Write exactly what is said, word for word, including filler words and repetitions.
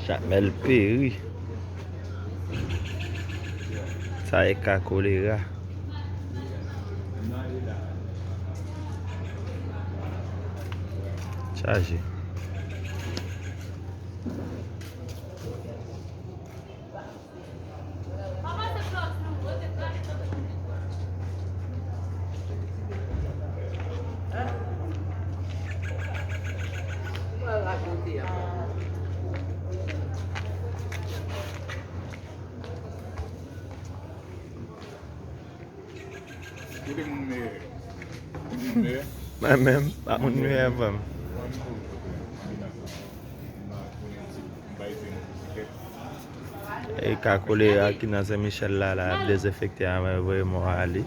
Damèl peri. Sa e ka kolera. Chaje. Kote moun meyè? Moun meyè? Mwen menm, pa moun meyè, frè m. E ka kolera ki nan Sen Michèl la, la ap dezenfekte anvan yo voye mò a ale.